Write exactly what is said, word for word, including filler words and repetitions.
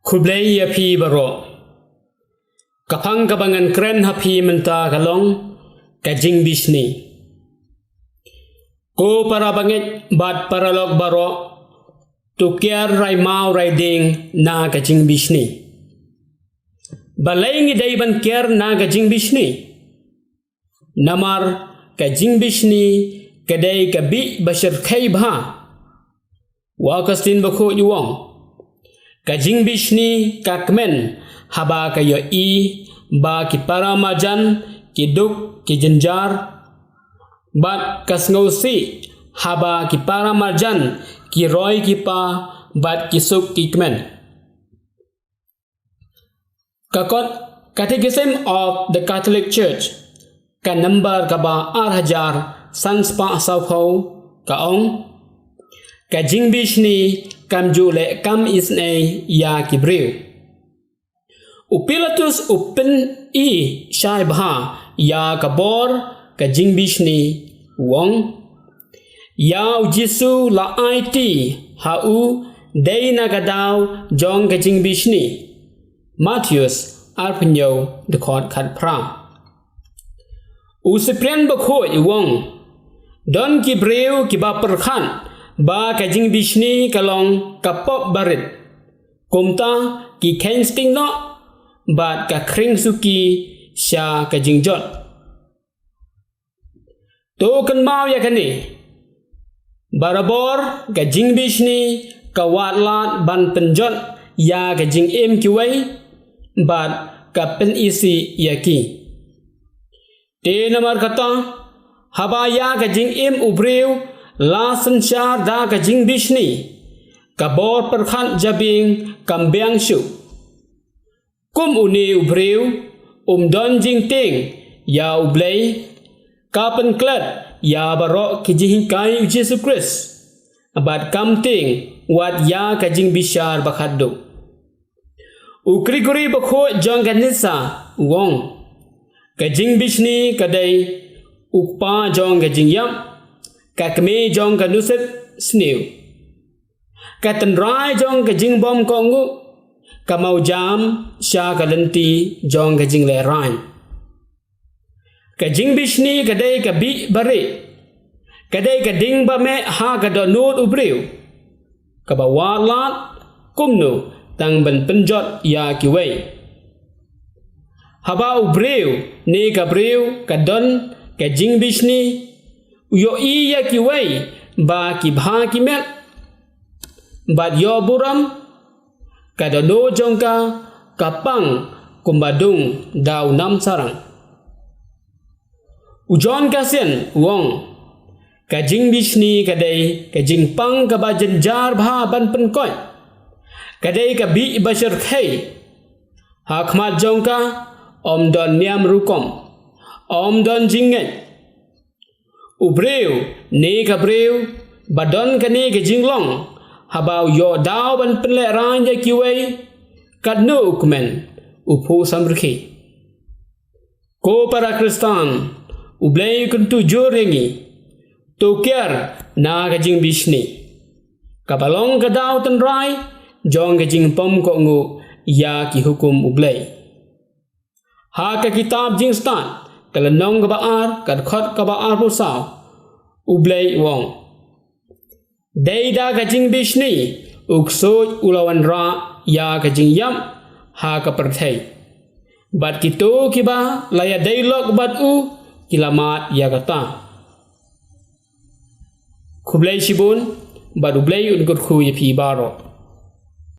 Khublei ïa phi baroh. Ka phang kaba ngan kren ha phi mynta ka long ka jingbishni. Ko para bangeit bad para lok baroh, to kiar rai maw rai dieng na ka jingbishni. Balei ngi dei ban kiar na ka jingbishni? Namar ka jingbishni ka dei ka bih ba shyrkhei bha. U Augustine Bakhuid u ong, ka jingbishni ka kmen haba ka ïohi ba ki para marjan ki duk ki jynjar, bad ka sngewsih haba ki para marjan ki roi ki pa bad ki suk ki kmen. Ka kot Catechism of the Catholic Church, ka nambar kaba ar hajar san spah sawphew, ka ong, ka jingbishni kam ju leh kam isynei ïa ki briew. U Pilatus u pyni shai bha ïa ka bor ka jingbishni, u ong, ïa u Jisu la aiti ha u dei na ka daw jong ka jingbishni. Mathaios arphew hynñiew, dkhot khatphra. U Cyprian Bakhuid u ong, don ki briew kiba pyrkhat ba ka jingbishni ka long ka pop barit. Kumta ki kheiñ sting noh bad ka khring suki sha ka jingjot. To kynmaw ïa kane, barabor ka jingbishni ka wad lad ban pynjot ïa ka jingim kiwei bad ka pynisih ïa ki. Te namar kata, haba ïa ka jingim u briew la synshar da ka jingbishni, ka bor pyrkhat jabieng kam biang shuh. Kum une u briew um don jingtieng ïa U Blei, ka pynklet ïa baroh ki jinghikai U Jisu Khrist, bad kam tieng wat ïa ka jingbishar ba khatduh. U Gregory Bakhuid jong ka Nyssa u ong, ka jingbishni ka dei u kpa jong ka jingïap, ka kmie jong ka nusip sniew, ka tynrai jong ka jingbymkohnguh, ka mawjam sha ka lynti jong ka jinglehrain. Ka jingbishni ka dei ka bih barieh, ka dei ka ding ba meh ha ka dohnud u briew, kaba wad lad kumno tang ban pynjot ïa kiwei. Haba u briew ne ka briew ka don ka jingbishni, u ïohi ïa kiwei ba ki bha ki met, bad ïoh burom, ka dohnud jong ka ka pang kumba dung da u namsarang. U John Cassian u ong, ka jingbishni ka dei ka jingpang kaba jynjar bha ban pynkoit. Ka dei ka bih ba shyrkhei. Ha khmat jong ka ym don niam rukom, ym don jingngeit. U briew ne ka briew ba don kane ka jinglong, haba u ïoh daw ban pynlehrain ïa kiwei, katno u kmen u phuh samrkhie. Ko para Khristan, U Blei u kyntu jur ïa ngi, to kiar na ka jingbishni, kaba long ka daw tynrai jong ka jingpymkohnguh ïa ki hukum U Blei. Ha ka kitab Jingstad, ka lynnong kaba ar, ka dkhot kaba arphew saw, U Blei u ong, dei da ka jingbishni u ksuid u la wanrah ïa ka jingïap ha ka pyrthei, bad kito kiba la ïadei lok bad u ki la mad ïa kata. Khublei shibun, bad U Blei un kyrkhu ïa phi baroh.